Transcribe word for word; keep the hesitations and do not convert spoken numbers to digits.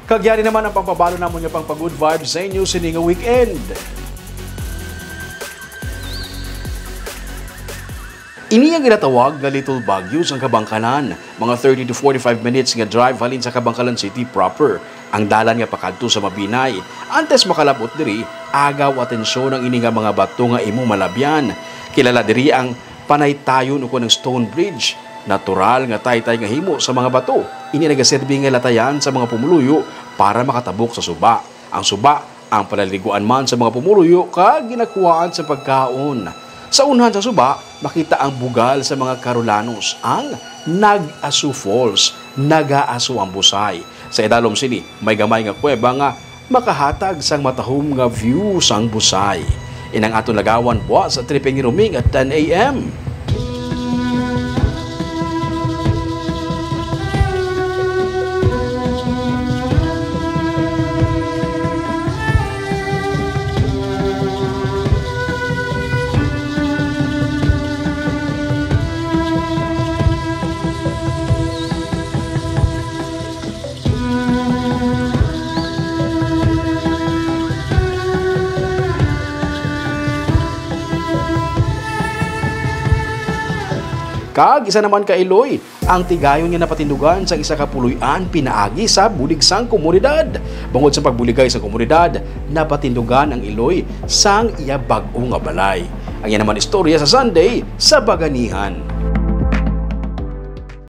Kag yari naman ang pagpabalo namon nga pang pa-good vibes sa inyo sini nga weekend. Ini ang ginatawag nga Little Baguio sang Kabangkalan, mga thirty to forty-five minutes nga drive halin sa Kabangkalan City proper. Ang dalan nga pakadto sa Mabinay, antes makalabot diri, agaw atensyon ang ini nga mga bato nga imo malabyan. Kilala diri ang panaytayon ukon ang stone bridge, natural nga taytay nga himo sa mga bato. Ini nagaserbi nga latayan sa mga pumuluyo para makatabok sa suba. Ang suba, ang panaliguan man sa mga pumuluyo kag ginakuhaan sa pagkaon. Sa unhan sa suba, makita ang bugal sa mga Carolanos, ang Nag-Aso Falls, Nag-Aaso ang Busay. Sa idalom sini, may gamay nga kuweba nga makahatag sang matahom nga view sang Busay. Inang aton lagawan buwas sa tripping ni Roming at ten a m. Kag isa naman ka iloy, ang tigayon nga napatindugan sang isa ka puloy-an pinaagi sa bulig sang komunidad. Bangod sa pagbuligay sa komunidad, napatindugan ang iloy sang iya bag-o nga balay. Ang iya naman istorya sa Sunday sa Baganihan.